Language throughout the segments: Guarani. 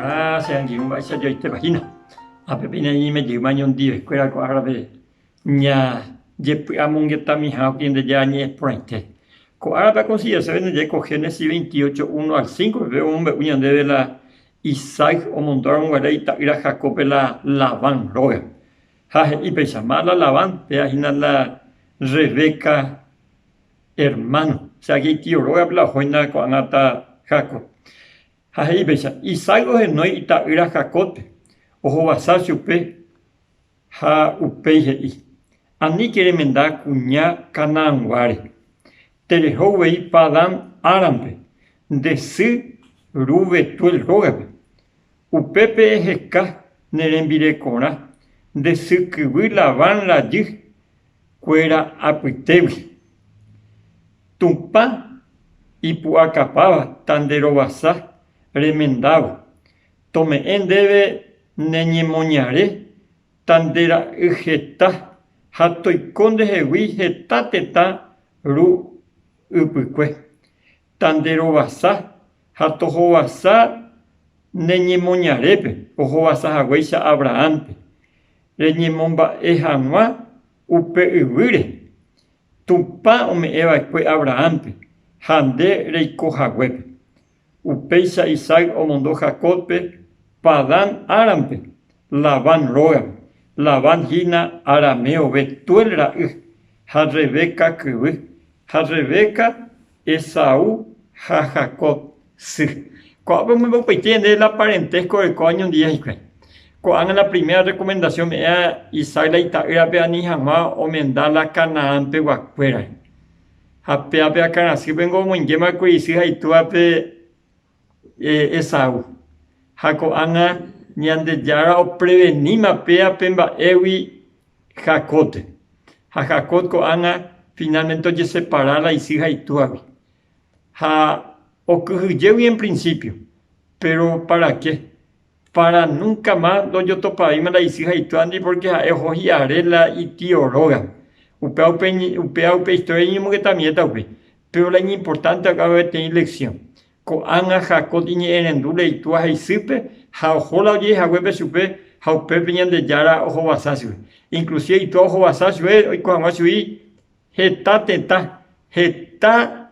Ára che angirũ mba'éicha joitépa hína. Ápe péina ñaime jeýma ñondivekuéra ko árape ñajepy'amongetami hag̃ua Ñandejára ñe'ẽ porãite. Ko árape akonsiderase ñande ko Génesis 28, 1 al 5 peve omombe'u ñandéve la Isaac omondóramo guare ita'ýra Jacóbpe la Labán róga. Ha he'i péicha, Máva la Labán, péva hína la Rebeca ermáno, osea ke itio rógape la ohóina ko'ág̃a ta Jacob. Ha he'i péicha, Isaac ohenói ita'ýra Jacóbpe, ohovasa chupe ha upéi he'i, Aníke remenda kuña Canaanguáre. Tereho uvei Padán Árampe, nde sy ru Betuel rógape. Upépe eheka ne rembirekorã nde sy kyvy Labán rajy kuéra apytégui. Tupã ipu'akapáva ta nde rovasa remendávo, tome'ẽ ndéve ne ñemoñare ta nde ra'y heta ha toiko ndehegui heta tetã ru ypykue. Ta nde rovasa ha tohovasa ne ñemoñarépe ohovasa haguéicha Abrahánpe, reñemomba'e hag̃ua upe yvýre Tupã ome'ẽ va'ekue Abrahánpe ha nde reiko haguépe. Upéicha Isaac omondo Jacóbpe Padán Árampe, Labán rógape. Labán hína arameo Betuel ra'y ha Rebeca kyvy, ha Rebeca Esaú ha Jacob sy. Ko'ápe omombe'upaite ñandéve la parentesco orekóva oñondive hikuái. Ko'ág̃a la primera recomendación ome'ẽva Isaac la ita'ýrape ani hag̃ua omenda la Canaán peguakuérare. Ha péape akãrasýpengo omoingéma va'ekue isy ha itúvape Esaú. Ha ko'ág̃a Ñandejára opreveníma péape mba'égui Jacóbpe. Ha Jacob ko'ág̃a finálmente ojesepara la isy ha itúagui. Ha okyhyjégui en prinsípio, péro pára ke? Pára núnka mas ndojotopavéima la isy ha itúandi pórke ha'e oho hi'are la itio rógape. Upéva upe upéva upe istória iñemongetamiéta upéi. Péro la iñimportánteva ko'ág̃a peteĩ leksión. Ko'ág̃a Jacob iñe'ẽrendu la itúa ha isýpe ha oho la oje'e haguépe chupe ha upépe Ñandejára ohovasa chupe. Inklusive itúa ohovasa chupe oiko hag̃ua chugui heta tetã, heta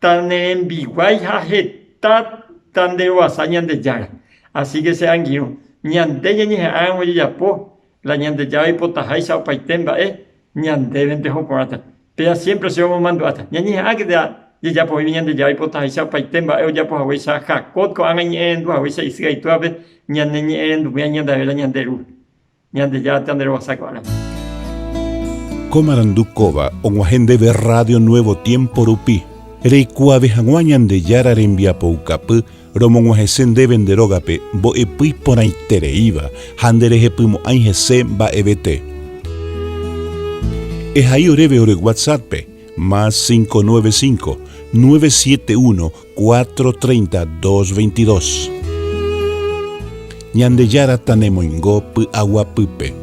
tanerembiguái ha heta tanderovasa Ñandejára. Así que che angirũ, ñande ñañeha'ãramo jajapo la Ñandejára oipotaháicha opaite mba'e, ñandévente oho porãta. Péva siémpre che omomandu'áta. Ñañeha'ãkete jajapovémi Ñandejára oipotaháicha opaite mba'e ojapo haguéicha Jacob ko'ág̃a iñe'ẽrendu haguéicha isy ha itúvape, ñane ñe'ẽrenduvéva ñandave la ñande Ru. Ñandejára tanderovasa ko árape. Ko marandu kóva og̃uahẽ ndéve Radio Nuevo Tiempo rupi, reikuaave hag̃ua Ñandejára rembiapoukapy Romog̃uahẽse ndéve nde rógape mbo'epy iporãitereíva ha nderehepymo'ãi hese mba'evete. Ehai oréve ore WhatsApp-pe, más 595 971 430 222. Ñandejára tanemoingo py'aguapýpe.